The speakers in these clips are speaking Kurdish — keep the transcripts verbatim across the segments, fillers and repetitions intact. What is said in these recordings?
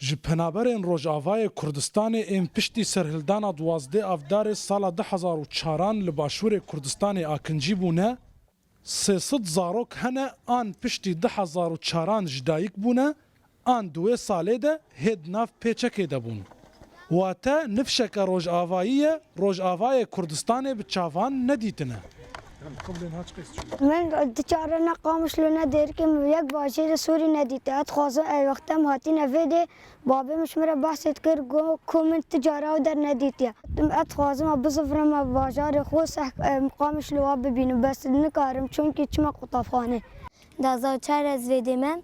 Ji penaberên Rojavayê Kurdistanê ên piştî serhildana duwazdeh Avdarê sala du hezar û çaran li Başûrê Kurdistanê akincî bûne, sê sed zarok hene an piştî du hezar û çaran ji dayik bûne, an di wê salê de hê di nav pêçekê de bûn. Wate nifşeke rojavayî ye, Rojavayê Kurdistanê bi çavan nedîtine. Min di çarana Qamişlo ne Dêrikê min yek bajêrê Sûrî nedîte. Ez dixwazim ev wexte em hatîne vê dê, babê min ji min re behsê dikir, got ku min ti cara ew der nedîtiye. Ez dixwazim ez bizivrim, ez bajarê xwe seh, em, Qamişlo wa bibînim, bes nikarim çunkî çima qutabxane. Di hezar û çar ez vê dê me.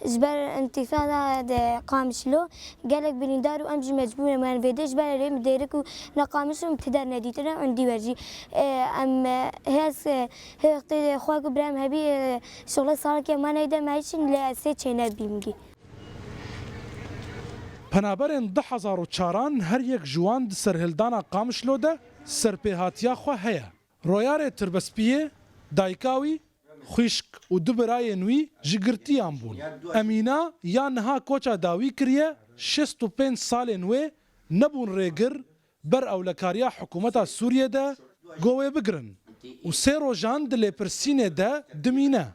Ji ber întîfada de Qamişlo gelek birîndar û em jî mecbûr in, em vê dê ji ber erê min Dêrik û ne Qamişlo min ti der nedîtine û dî wer jî, e, em, e, hêz, e, hê wextê xwe ku birem hebî, e, şoxle salkê me neyde me hiç lê ez sê çênebîm gî. Penaberên du hezar û çaran her yek ji wan di serhildana Qamişlo de serpêhatiya xwe heye. Royarê Tirbespiyê, dayika wî, xwişk û du birayên wî ji girtiyan bûn. Emîna ya niha koça dawî kiriye, şêst û pênc salên wê nebûn rêgir ber ewlekariya hikûmeta Sûriyê de go wê bigirin û sê rojan di lêpirsînê de dimîne.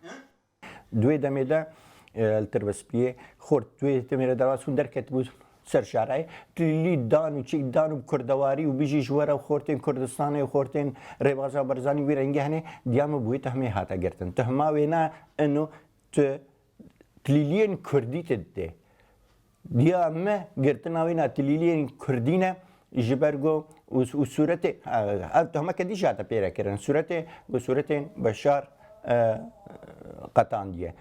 Di wê demê de, e, li Tirbespiyê xort, di wê demê de derbas bûn, derketibû ser şarayê, tilî dan û çîk dan û bi kurdewarî û bijî ji we re xortên Kurdistanê û xortên Rêbaza Barzanî wî rengî hene, diya min bi wê tehmê hate girtin. Tehma wêna ino tu tilîliyên Kurdî tu didê. Diya me girtina wêna tilîliyên Kurdî ne, ji ber ku û, û sûretê, ev tehmeke dî jî hate pêre kirin. Sûretê, ku sûretên Beşar, e, qetandiye.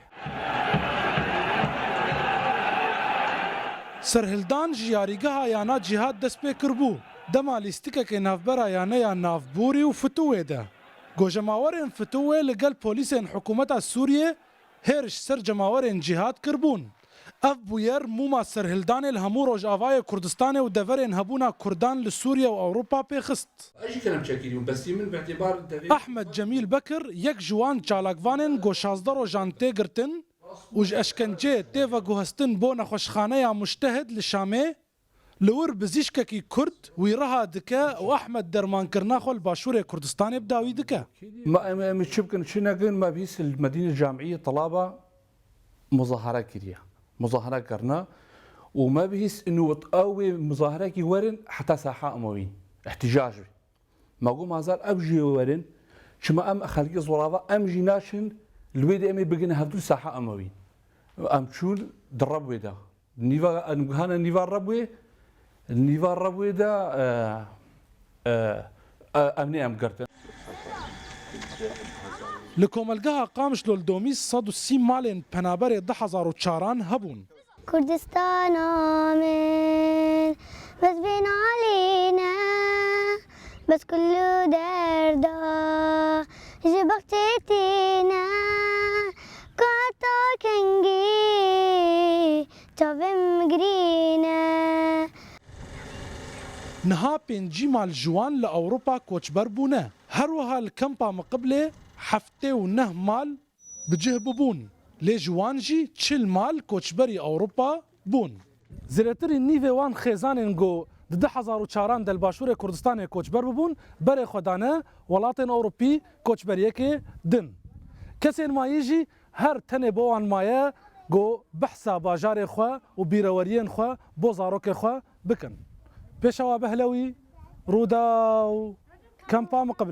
Serhildan ji yarîgeha Yana Cîhad dest pê kiribû. Dema lîstikekê navbera Yaneya Navbûrî û Fituwê de. Ku jemawerên Fituwê li gel polîsên hikûmeta Sûriyê hêriş ser cemawerên Cîhad kiribûn. Ev bûyer mûma serhildanê li hemû Rojavayê Kurdistanê û deverên hebûna Kurdan li Sûriye û Ewropa pêxist. Ez jî kelemçekirî bûm, bestî min bi îtîbar devê Ahmed Cemîl Bekir yek ji wan çalakvanên ku şazdeh rojan tê girtin û ji eşkenceyê tê veguhestin bo nexweşxaneya Mujtehid li Şamê, li wir bizîşkekî Kurd wî riha dike û Ahmed dermankirina xwe li Başûrê Kurdistanê bi dawî dike. Ma em, em çi bikin, çi nekin, me bihîst li Medîne Camiyê telaba muzahara kiriye. Muzahara kirine û me bihîst inu ew wê muzaharekî werin heta saha emewîn. Îhtîcaj bî. Me got, mazar ev jî werin, çima em xelkê zorava, em jî naçin, li wê de em ê bigine hevdû saha emewîn. Em çûn di Rebwê de. Nîva, em hane nîva Rebwê, nîva Rebwê de, e, e, e, em nê em girtin. Li komelgeha Qamişlo li domî sed û sî malên penaberê du hezar û çaran hebûn. Kurdistana min, bes bê nalîne, bes kul û derda ji bextê tîne, ku heta kengî çavê min girîne. Niha pêncî mal ji wan li Ewropa koçber bûne. Her wiha li kempa Miqiblê heftê û neh mal bi cih bûbûn, lê ji wan jî çil mal koçberî Ewropa bûn. Zêdetirî nîvê wan xêzanên ku di du hezar û çaran de li Başûrê Kurdistanê koçber bûbûn, berê xwe dane welatên Ewropî, koçberiyekê din. Kesên mayî jî her tenê bo wan maye ku behsa bajarê xwe û bîreweriyên xwe bo zarokê xwe bikin. Pêşewa Behlewî, Rûdaw, Kempa Miqibl.